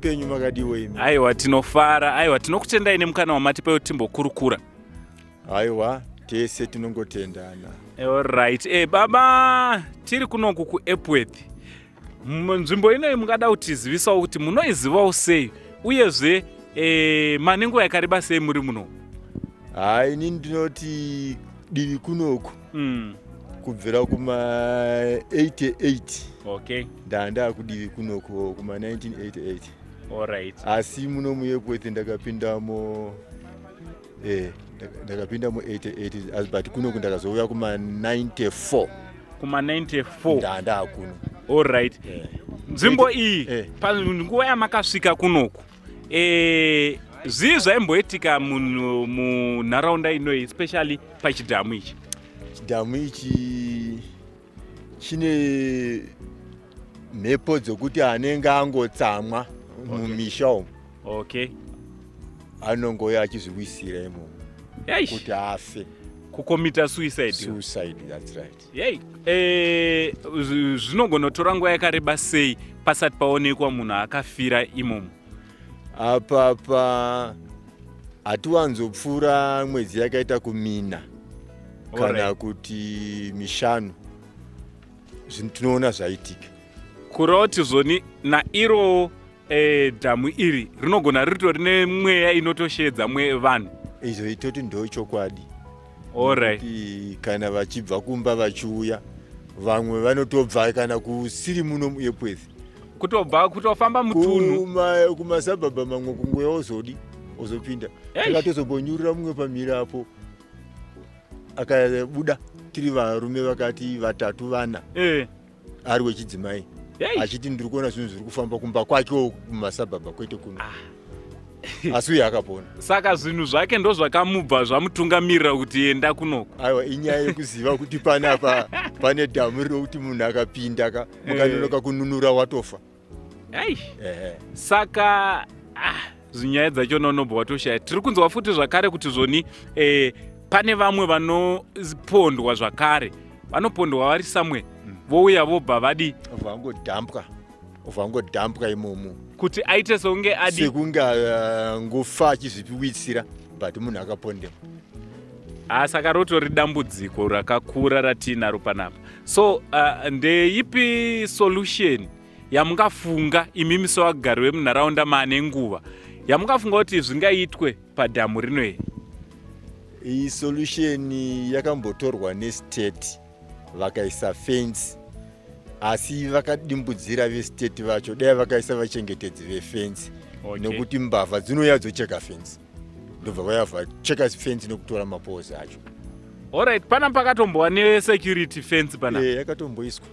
Mupenyu, makadiwo imi? Aiwa, tinofara. Aiwa, tinokutendai nemukana wamatipa kuti timbokurukura. Aiwa, tese tinongotendana. Alright, baba, tiri kunoku kuEpworth. Nzvimbo inoyi mungada kutizivisawo kuti munoizivawo sei, uyezve mane nguva yakareba sei muri muno? Hai, ini ndinoti divi kunoku kubvira kuma 88. Ndaa kudivi kunoku kuma 1988. Asi muno muEpworth ndakapindamo ndakapinda mu 88, asi but kunoku ndakazouya kuma 94. Kuma 94? Ndaa kuno. Alright. Nzvimbo iyi, panguva yamakasvika kunoku, zvii zvaimboitika munharaunda inoyi, especially pachidhamu ichi? Chidhamu ichi chine mhepo dzokuti anenge angotsamwa mumisha umu anongouya achizviwisira imomo kuti afe. Kucommita suicide? Suicide, that's right. Yei, zvinogonotora nguva yakareba sei pasati paonekwa munhu akafira imomo? Apapa hatiwanzopfuura mwedzi yakaita kumina kana kuti mishanu. Zvinhu tinoona zvaitika. Kureva kuti zvoni nairo dhamu iri rinogona ritori nemweya inotoshedza vanhu? Izvo itoti ndo chokwadi. Kuti kana vachibva kumba vachiuya, vamwe vanotobva kana kusiri muno muEpworth. Kutobva kutofamba mutunhu. Kumasabhabha mamwe, kungoya ozodi ozopinda. Eish. Takatozombonyurira mumwe pamira apo, akabuda tiri varume vakati vatatu, vana, ari wechidzimai, achiti ndiri kuona zvinhu zviri kufamba kumba kwakewo kumasabhabha, kwete kuno. Asi uye akapona. Saka zvinhu zvake ndo zvakamubva zvamutungamirira kuti enda kunoku? Aiwa, inyaya yekuziva kuti panapa pane dhamu rinokuti munhu akapinda ka, mukanonoka kununura, watofa. Ehe. Saka zvinyaya dzachona unobva watoshaya. Tiri kunzwa futi zvakare kuti zvoni pane vamwe vanopondwa zvakare, vanopondwa vari samwe, vouya vobva vadi? Vangodhampwa, vangodhampwa imomo. Kuti aite sekunge adi? Sekunge ngofa achizvipiwitsira, but munhu akapondera. Ah, saka rotori dambudziko rakakura ratiinaro panapa. So ndeipi solution yamungafunga imimi sevagari vemunharaunda maane nguva, yamungafunga kuti zvingaitwe padhamu rino iri? Iyi solution yakambotorwa nestate, vakaisa fence, asi vakadimbudzira vestate vacho. Dai vakaisa vachengetedzi vefence, nekuti mbavha dzinouya dzocheka fence, ndobva vaya vacheka fence nekutora mapoles acho. Alright, pana pakatombova nesecurity fence pana? Yakatomboiswa.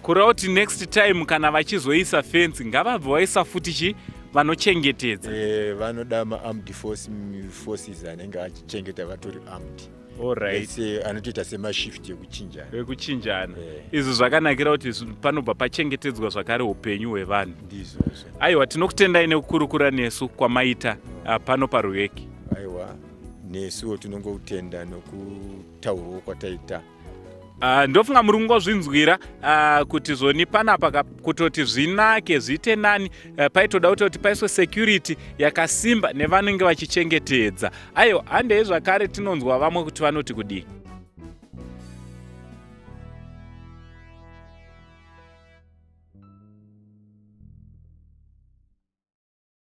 Kureva kuti next time kana vachizoisa fence, ngavabve vaisa futi chi vanochengetedza. Vanoda maarmed forces anenge achichengeta, vatori armed. Ese anotoita semashift ekuchinjana. Ekuchinjana. Izvi zvakanakira kuti panobva pachengetedzwa zvakare upenyu hwevanhu. Ndizvozvo. Aiwa, tinokutendai nekukurukura nesu kwamaita pano paRueki. Aiwa, nesuwo tinongotenda nokutaurwo kwataita. Ndofunga muri kungozvinzwira kuti zvoni panapa kutoti zvinake, zviite nani, paitoda kutoti paiswe security yakasimba nevanenge vachichengetedza. Aiwa, handei zvakare tinonzwa vamwe kuti vanoti kudii.